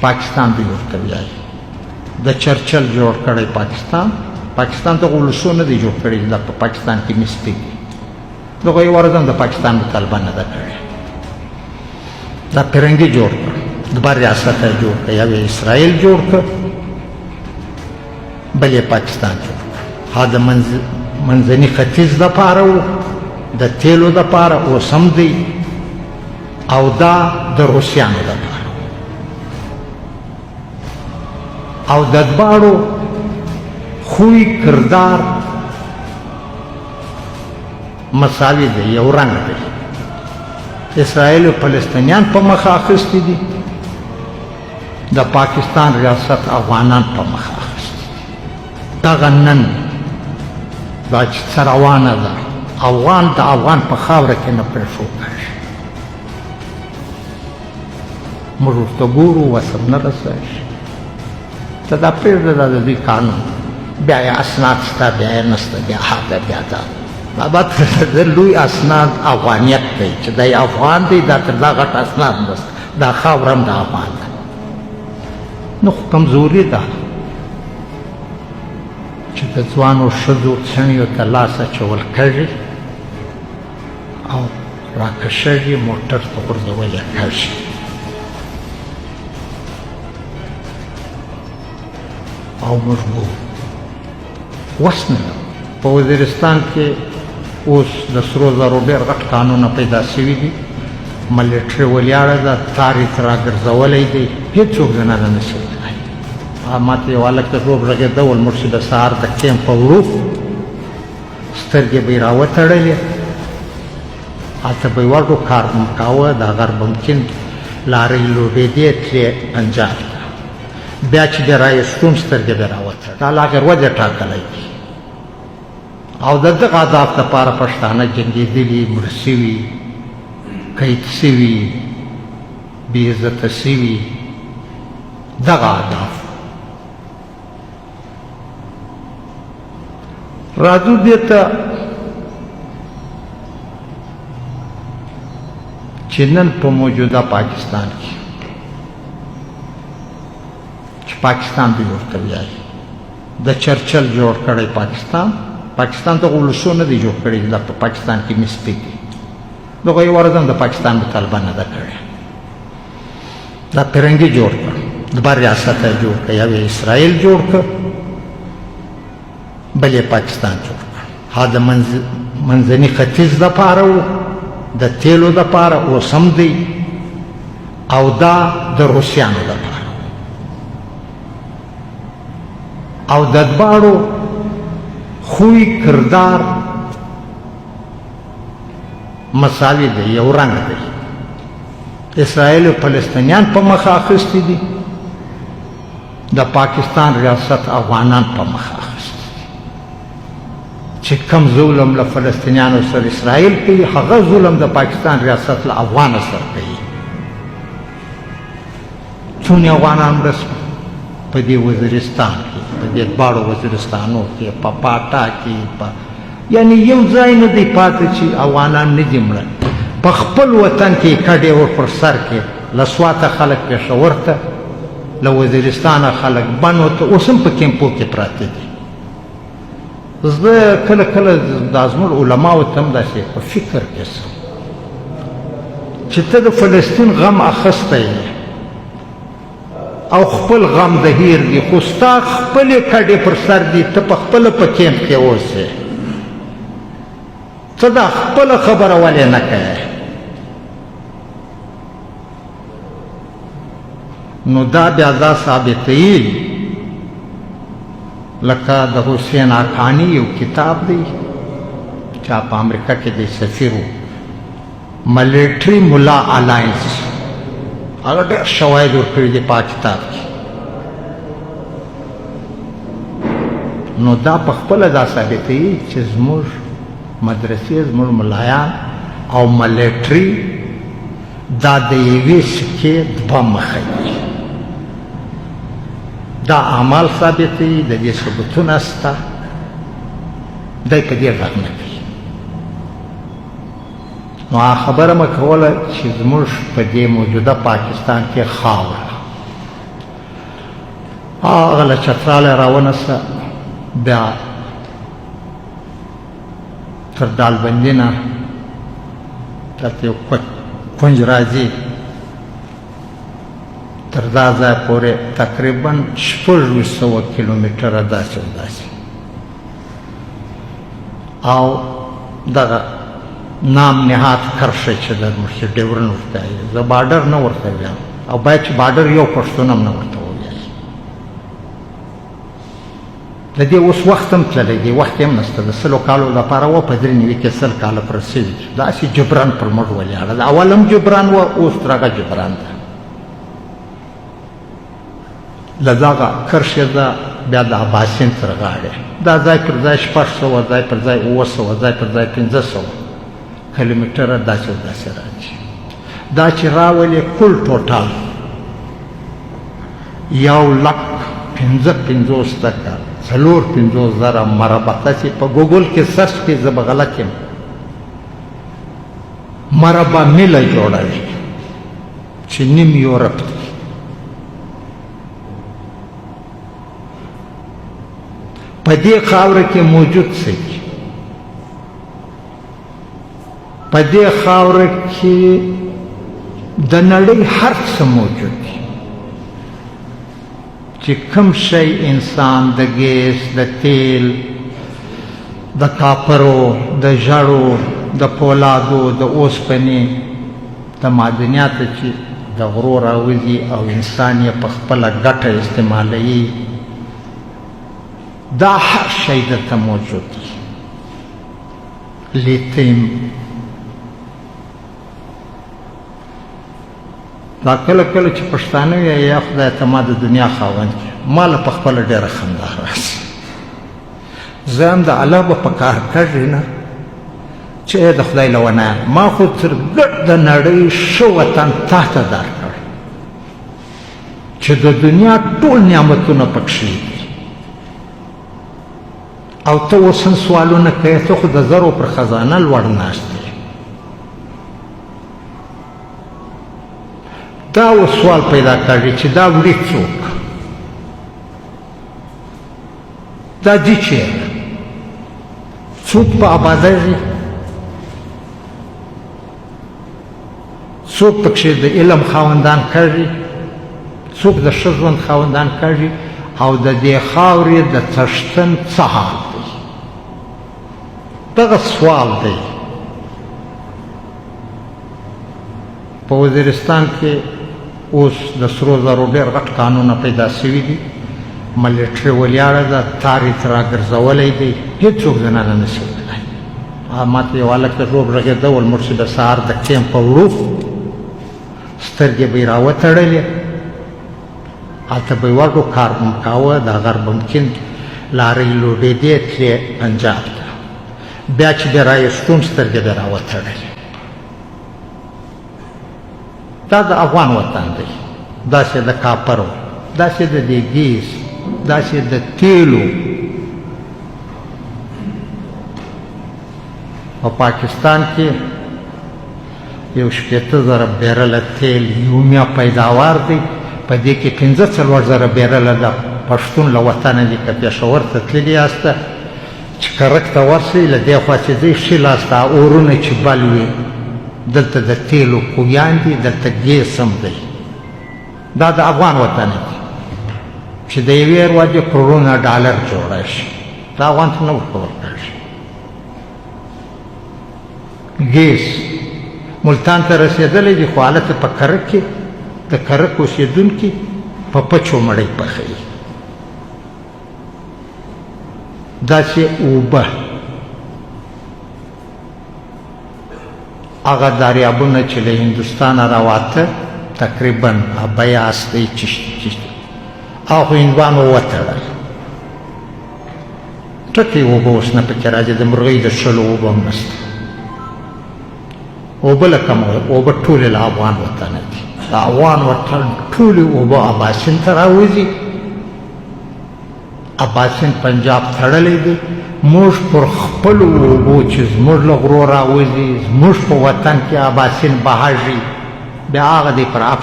پاکستان دوی ورته ویایي. د چرچل جوړ کړی پاکستان، پاکستان دغو ولسو نه دی جوړ کړی چې دا په پاکستان کې مستي دي. دغه یوه ورځ هم د پاکستان مطالبه نه ده کړې. دا پیرنګي جوړ کړ، دوه ریاسته یې جوړ کړ، یو یې اسرائیل جوړ کړ، بل یې پاکستان جوړ کړ. ها د منځني ختیځ دپاره و، د تیلو دپاره اوس هم دی، او دا د روسیانو دپاره. او د دواړو خوی کردار مساوي دی، یو رنګ دی. اسرائیل او فلسطینیان په مخه اخیستي دي، د پاکستان ریاست افغانان په مخه اخیستي دي. دغه نن دا چې څه روانه ده، افغان د افغان په خاوره کې نه پرېښودل شي. موږ ورته ګورو، وس هم نه رسوی شي. ته دا پرېږده، دا د دوی قانون، بیا یې اسناد شته، بیا یې نشته، بیا هغه بیا دا. بابا تر ده لوی اسناد افغانیت دی، چې دی افغان دی، دا تر دا غټ اسناد نشته. دا خاوره هم د افغان ده. نو خو کمزوري ده چې د ځوانو ښځو څڼیو ته لاس اچول کږي او راکشږي، موټر ته غورځول یې کږي. او موږ ګورو وس نه لرو. په وزیرستان کې اوس د سرو زرو ډېر غټ کانونه پیدا شوي دي، ملټري ولاړه ده، تار یې ترې راګرځولی دی، هېڅوک دننه نه شي تللی. ما ته یو هلک د ږوب غږېده، ول موږ چې د سهار د کیمپه وړو، سترګې به یې راوتړلې، هلته به یې وږو کار به مو کاوه، دا غر به مو کیند، لارۍ لوبېدې تلې پنجاب ته، بیا چې به راایستوم سترګې به راوتړلې. دا لا غیر ودې ټاکلی دی. او د دغه اهداف لپاره پښتانه جنګېدلي، مړه شوي، قید شوي، بې عزته شوي، دغه اهداف. راځو دې ته چې نن په موجوده پاکستان کې، چې پاکستان دوی ورته ویایي، د چرچل جوړ کړی پاکستان، پاکستان دغو ولسو نه دی جوړ کړی چې دا په پاکستان کې مستي دي. دغه یوه ورځ هم د پاکستان مطالبه نه ده کړې. دا پیرنګي جوړ کړ، دوه ریاسته یې جوړ کړ، یو یې اسرائیل جوړ کړ، بل یې پاکستان جوړ کړ. ها د منځني ختیځ دپاره و، د تیلو دپاره اوس هم دی، او دا د روسیانو دپاره. او د دواړو خوی کردار مساوي دی، یو رنګ دی. اسرائیل او فلسطینیان په مخه اخیستي دي، د پاکستان ریاست افغانان په مخه اخیستي دي. چې کم ظلم له فلسطینیانو سره اسرائیل کوي، هغه ظلم د پاکستان ریاست له افغانه سره کوي. څونې افغانان مړه شول په دې وزیرستان کې، په دې دواړو وزیرستانو کې، په پاټا کې، په یعنی یو ځای نه دی پاتې چې افغانان نه دي مړه. په خپل وطن کې کډې ور پر سر کې، له سواته خلک پېښور ته، له وزیرستانه خلک بنو ته، اوس هم په کیمپو کې پراته دي. زه کله کله دا زموږ علماو ته هم داسې په فکر کې سم چې ته د فلسطین غم اخیستی او خپل غم د هیر دی، خو ستا خپلې کډې پر سر دي، ته په خپله په کیمپ کې اوسې، ته دا خپله خبره ولې نه کوې؟ نو دا بیا دا ثابتوي، لکه د حسین حقاني یو کتاب دی چې په امریکا کې د سفیر و، ملټري ملا الاینس، هغه ډېر شواهد ورکړي دي په کتاب کې. نو دا په خپله دا ثابتوي چې زموږ مدرسې، زموږ ملایان او ملټري دا د یوې سکې دوه مخه دي. دا اعمال ثابتوي، د دې ثبوتونه شته، دی په دې غږ نه کوي. نو هغه خبره مه کوله چې زموږ په دې موجوده پاکستان کې خاوره هغه له چتراله راونسه، بیا تر دالبندي نه دلته یو کنج راځي، تر دا ځای پورې تقریبا 2600 کیلومتره داسې او داسې. او دغه نام نهاد کرښه چې د موږ ډیورن ورته وایي، زه بارډر نه ورته وایم، او باید چې بارډر یو پښتون هم نه ورته ووایي. د دې اوس وخت هم تللی دی، وخت یې هم نشته. د 100 کالو لپاره وه، په 93 کې 100 کاله پوره شوي دي. داسې جبران پر موږ ولاړه ده، اول هم جبران وه، اوس تر هغه جبران ده. له دغه کرښې ده بیا د اباسین تر غاړې، دا ځای پر ځای 600، ځای پر ځای 700، ځای پر ځای 500 کیلومتره داسې او داسې راځي. دا چې راولې کل ټوټال 1,55,54,000 مربع. تاسې په ګوګل کې سرچ کړئ، زه به غلط یم، مربع میله جوړوي چې نیم یورپ دی. په دې خاوره کې موجود څه دي؟ په دې خاوره کې د نړۍ هر څه موجود دي، چې کوم شی انسان د ګیس، د تیل، د کاپرو، د ژړو، د پولادو، د اوسپنې، د معدنیاتو چې د غرو راوځي او انسان یې په خپله ګټه استعمالوي، دا هر شی دلته موجود دی. لیتیم، دا کله کله چې پښتانه وي، یا خدای ته ما د دنیا خاوند کړي، ما له په خپله ډېره خندا راځي. زه هم د الله به په کار کږي نه چې ای د خدای له ونه، ما خو تر ګرد د نړۍ ښه وطن تا ته درکړ چې د دنیا ټول نعمتونه پکښې دي، او ته اوس هم سوالونه کوې، ته خو د زرو پر خزانه لوړ ناست یې. دا اوس سوال پیدا کړي چې دا وړي څوک، دا ځي چېرته، څوک په آبادۍ ځي، څوک پکښې د علم خاوندان کږي، څوک د ښه ژوند خاوندان کږي، او د دې خاورې د څښتن څه حال دی؟ دغه سوال دی. په وزیرستان کې اوس د سرو زرو ډېر غټ کانونه پیدا شوي دي، ملټري ولاړه ده، تار یې ترې راګرځولی دی، هېڅوک زنانه نه شي وتلی. ما ته یو هلک د ژوب غږېده، ول موږ چې د سهار د کیمپه وړو، سترګې به یې راوتړلې، هلته به یې ورغلو، کار به مو کاوه، دا غر به مو کیند، لارۍ لوډېدې تلې پنجاب ته، بیا چې به راایستوم سترګې به یې راوتړلې. دا د افغان وطن دی، داسې د کاپرو، داسې د دې ګیس، داسې د تیلو. په پاکستان کې یو 60,000 بیرله تیل یومیا پیداوار دی، په دې کې 45,000 بیرله د پښتون له وطنه دي. که پېښور ته تللي یاست، چې کرک ته ورسئ، له دې خوا چې ځئ ښي لاس ته اورونه چې بل وي، دلته د تیلو کویان دي، دلته ګیس هم دی. دا د افغان وطن دی چې د یوې ورځې کروڑونه ډالر جوړی شي، دا افغان ته نه ورکول کېږي. ګیس ملتان ته رسېدلی دی، خو هلته په کرک کې د کرک اوسېدونکي په پچو مړۍ پخوي. داسې اوبه، هغه دریابونه چې له هندوستانه راواته، تقریبا بیاس دی، چشتي چشتي، هغه خو هندوانو وتړل، ټکی اوبه اوس نه پکې راځي، د مرغۍ د شلو اوبه هم نشته. اوبه له کومه؟ اوبه ټولې له افغان وطنه دي. د افغان وطن ټولې اوبه اباسین ته راوځي، اباسین پنجاب تړلی دی. موږ پر خپلو اوبو چې زموږ له غرو راوځي، زموږ په وطن کې اباسین بهږي، بیا هغه دی پر اپ